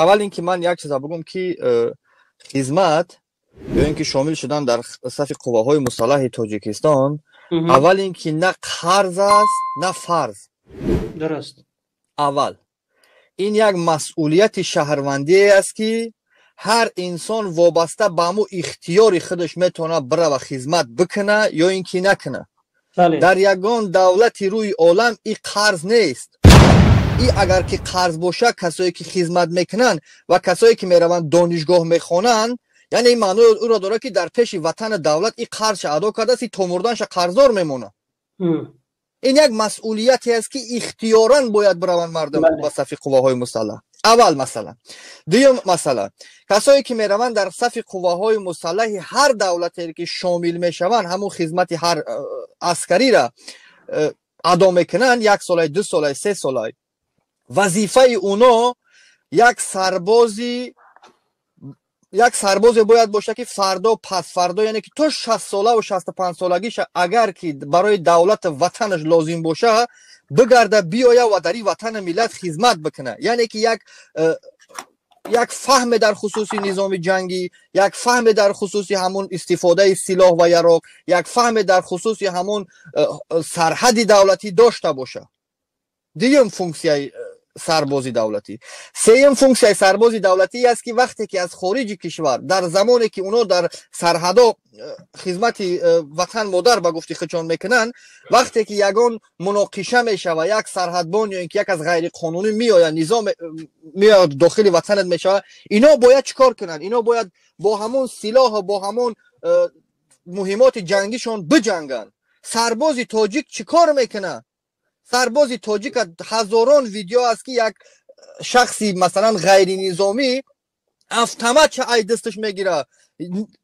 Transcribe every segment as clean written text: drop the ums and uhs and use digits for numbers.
Аввал ин ки ман як чиза бигӯм, ки хизмат ё ин ки шомил шудан дар сафи қувваҳои мусаллаҳи Тоҷикистон, аввал ин ки на қарз аст, на фарз. Дуруст. Аввал ин як масъулияти шаҳрвандие аст, ки ҳар инсон вобаста ба ҳамун ихтиёри худаш метавонад бирава хизмат бикуна ё ин ки накуна. Дар ягон давлати рӯи олам и қарз нест. И агар ки қарз боша, касое ки хизмат мекунанд ва касое ки мераванд донишгоҳ мехонанд, яъне ин маънои ӯро дорад, ки дар пеши ватану давлат и қарзша адо кардааст, и то мурданша қарздор мемонад. Ин як масъулияте аст, ки ихтиёран бояд бираванд мардум ба сафи қувваҳои мусаллаҳ. Аввал масъала. Дуюм масъала: касое ки мераванд дар сафи қувваҳои мусаллаҳи ҳар давлате ки шомил мешаванд, ҳамун хизмати ҳар аскариро адо мекунанд, як солай, 2 солай, 3 солай, вазифаи уно як сарбозе бояд бошад, ки фардо, пасфардо, яъне ки то 60 солаву 65 солагиша, агар ки барои давлату ватанаш лозим боша, бигарда биёя ва дар ин ватану миллат хизмат бикуна. Яъне ки як фаҳме дар хусуси низоми ҷангӣ, як фаҳме дар хусуси ҳамун истифодаи силоҳ ва яроқ, як фаҳме дар хусуси ҳамун сарҳади давлатӣ дошта боша. Дуюм функсияи сарбози давлатӣ. Сеюм функсияи сарбози давлатӣ аст, ки вақте ки аз хориҷи кишвар, дар замоне ки уно дар сарҳадо хизмати ватан модар ба гуфти худшон мекунанд, вақте ки ягон муноқиша мешава, як сарҳадбон ё ин ки як аз ғайриқонунӣ меояд, низом меояд, дохили ватанат мешавад, ино бояд чӣ кор кунанд? Ино бояд бо ҳамон силоҳу бо ҳамон муҳимоти ҷангишон биҷанганд. Сарбози тоҷик чӣ кор мекунад? Сарбози тоҷик, ҳазорон видео аст, ки як шахси, масалан, ғайринизомӣ автоматча ай дасташ мегирад.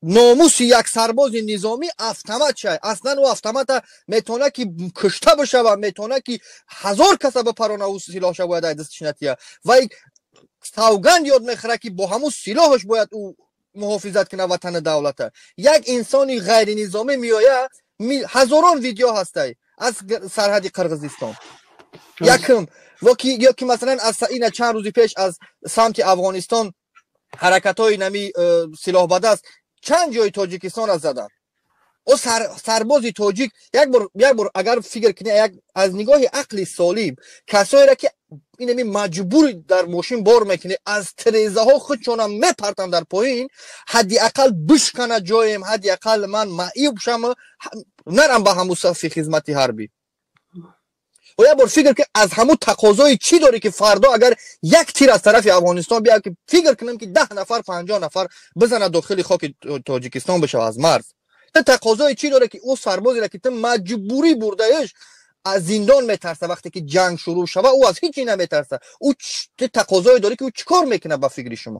Номуси як сарбози низомӣ автоматча. Аслан ӯ автомата метавонад ки кушта бишавад, метавонад ки ҳазор каса бипарона, ӯ силоҳша бояд ай дасташ натия. Вай савганд ёд мехӯрад, ки бо ҳамун силоҳаш бояд ӯ муҳофизат кунад ватани давлата. Як инсони ғайринизомӣ меояд, ҳазорон видео ҳастай аз сарҳади Қирғизистон якм ё ки масалан аз ина чанд рӯзи пеш аз самти Афғонистон ҳаракатҳои нами силоҳбадаст чанд ҷои Тоҷикистонро заданд. О сарбози тоҷик, як бор агар фикр кунӣ, як аз нигоҳи ақли солим, касоеро ки инами маҷбур дар мошин бор мекунӣ, аз тирезаҳо худшонам мепартам дар поин, ҳадди ақал бишкана ҷоем, ҳадди ақал ман маъюб шам, нарам ба ҳамун сафи хизмати ҳарбӣ. О як бор фикр ки аз ҳамун тақозои чӣ дорӣ, ки фардо агар як тир аз тарафи Афғонистон биёяд, ки фикр кунам, ки 10 нафар, 50 нафар бизанад, дохили хоки Тоҷикистон бишава аз марз, ту тақозои чӣ дорӣ, ки ӯ сарбозеро, ки ту маҷбурӣ бурдаиш, аз зиндон метарса, вақте ки ҷанг шурӯъ шава, ӯ аз ҳеҷ наметарса, ӯ ту тақозое дорӣ, ки ӯ чӣ кор мекунад? Ба фикри шумо,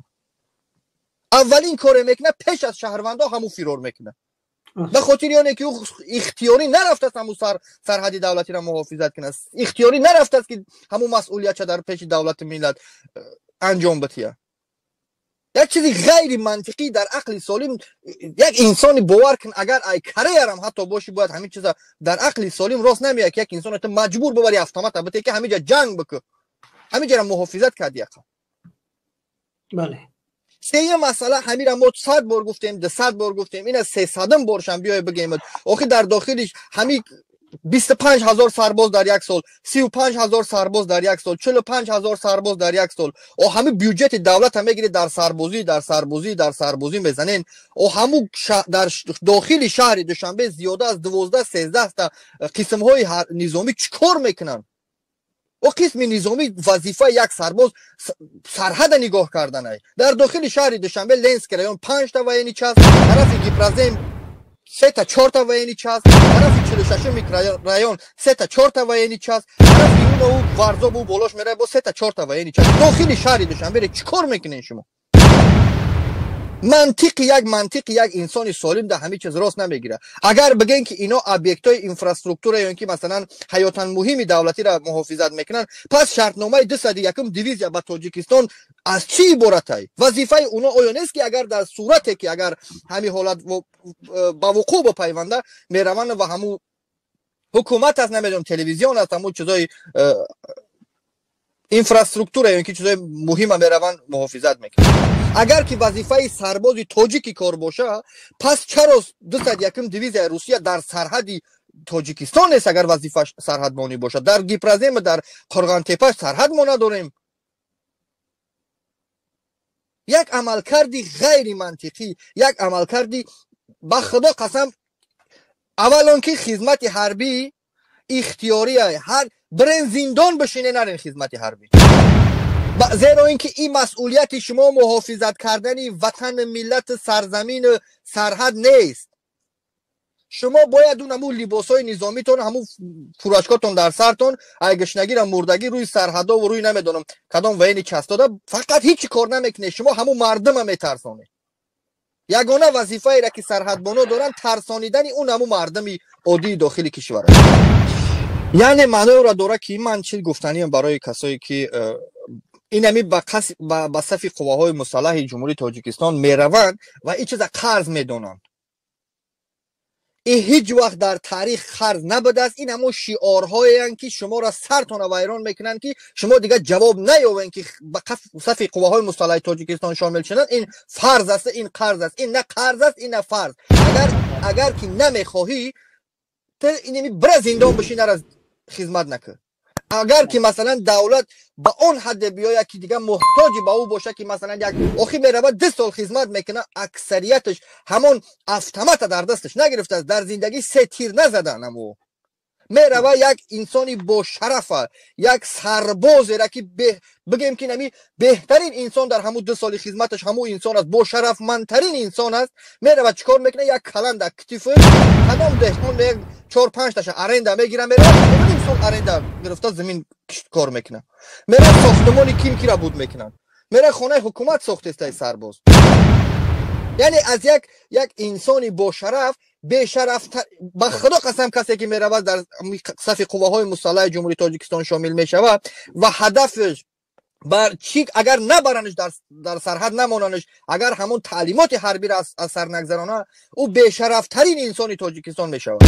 аввалин коре мекунад, пеш аз шаҳрвандо ҳамун фирор мекунад, ба хотири оне ки ӯ ихтиёрӣ нарафтааст ҳамун сарҳади давлатиро муҳофизат кунад, ихтиёрӣ нарафтааст, ки ҳамун масъулиятша дар пеши давлату миллат анҷом бития. Як чизи ғайри мантиқӣ дар ақли солим як инсони, бовар кун, агар ай кареярам ҳатто бошӣ, бояд ҳамин чиза дар ақли солим рост намеяд, ки як инсоно ту маҷбур бубари, автомата бите, ки ҳамин ҷа ҷанг бикӯ, ҳамин ҷара муҳофизат кардӣ ақал. Бале. Сеюм масъала. Ҳамира мо 100 бор гуфтем, 200 бор гуфтем, ина сесадум боршам биёй бигем. Охи дар дохилиш ҳами 25 000 сарбоз дар як сол, 35 000 сарбоз дар як сол, 45 000 сарбоз дар як сол. О ҳами бюҷети давлата мегиред, дар сарбозӣ, дар сарбозӣ, дар сарбозӣ мезанен. О ҳаму дар дохили шаҳри Душанбе зиёда аз 12-13 та қисмҳои низомӣ чӣ кор мекунанд? О қисми низомӣ, вазифаи як сарбоз сарҳада нигоҳ карданай. Дар дохили шаҳри Душанбе Ленинский район панҷта военный часть, тарафи Гипрозем сета, чорта военный часть, тарафи 46-ум микрорайон сета, чорта военный часть, тарафи уну Варзобу болош меравад, бо сета, чорта военный часть. Дохили шаҳри Душанбере чӣ кор мекунед шумо? Мантиқи як инсони солим дар ҳамин чиз рост намегирад. Агар бигӯем, ки ино объектҳои инфраструктура ё ин ки масалан ҳаётан муҳими давлатиро муҳофизат мекунанд, пас шартномаи 201-ум дивизия ба Тоҷикистон аз чӣ иборатай? Вазифаи уно оё нест, ки агар дар сурате ки агар ҳамин ҳолат ба вуқӯъ бипайванда, мераванд ва ҳамун ҳукумат аст, намедонам, телевизион аст, ҳамун чизои Инфраструктура ё ин ки чизои муҳима мераванд, муҳофизат мекунанд. Агар ки вазифаи сарбози тоҷики кор боша, пас чаро 201-м дивизияи Русия дар сарҳади Тоҷикистон нест? Агар вазифаш сарҳадбонӣ бошад, дар Гипрозем, дар Қурғонтепа сарҳад мо надорем. Як амалкарди ғайримантиқӣ, як амалкарди, ба Худо қасам, аввал он ки хизмати ҳарбӣ ихтиёрия, ҳар бирен зиндон бишине, нарен хизмати ҳарбӣ, зеро ин ки ин масъулияти шумо муҳофизат кардани ватан, миллат, сарзамину сарҳад нест. Шумо бояд он ҳамун либосҳои низомитон, ҳамун фуражкотон дар сартон, ай гушнагира мурдагӣ рӯи сарҳадову рӯи намедонам кадом военный частода фақат ҳеҷ кор намекунед. Шумо ҳамун мардума метарсонед. Ягона вазифаеро ки сарҳадбоно доранд, тарсонидани он ҳамун мардуми оддии дохили кишвар аст. Яъне маъноеро дорад, ки ман чӣ гуфтаниам барои касое ки инами ба сафи қувваҳои мусаллаҳи Ҷумҳурии Тоҷикистон мераванд ва ин чиза қарз медонанд. Ин ҳеҷ вақт дар таърих қарз набудааст. Ин ҳамон шиорҳоеанд, ки шуморо сартона вайрон мекунанд, ки шумо дигар ҷавоб наёвед, ки ба сафи қувваҳои мусаллаҳи Тоҷикистон шомил шуданд ин фарз аст, ин қарз аст. Ин на қарз аст, ин на фарз. Агар ки намехоҳӣ, ту инами бира зиндон бишин, нара хизмат накун. Агар ки масалан давлат ба он ҳадде биёяд, ки дигар муҳтоҷи ба ӯ бошад, ки масалан як охир меравад, 2 сол хизмат мекунад, аксарияташ ҳамон автомата дар дасташ нагирифтааст, дар зиндагӣ се тир назадан. Амо мерава як инсони бошарафа, як сарбозера, ки бигем, ки нами беҳтарин инсон дар ҳамун 2 соли хизматаш ҳамун инсон аст, бошарафмандтарин инсон аст. Мерава, чӣ кор мекунад? Як каланд дар китифи кадом деҳқон як чор панҷташа аренда мегира, мерава, ним сол аренда гирифта, замин кор мекунад, мерава, сохтумони ким кира буд мекунад, мерава, хонаи ҳукумат сохтестай сарбоз. Яъне аз як инсони бошараф бешараф. Ба Худо қасам, касе ки меравад, дар сафи қувваҳои мусаллаҳи Ҷумҳурии Тоҷикистон шомил мешавад ва ҳадафаш бар чӣ, агар набаранаш, дар сарҳад намонанаш, агар ҳамон таълимоти ҳарбиро аз сар нагзаронад, ӯ бешарафтарин инсони Тоҷикистон мешавад.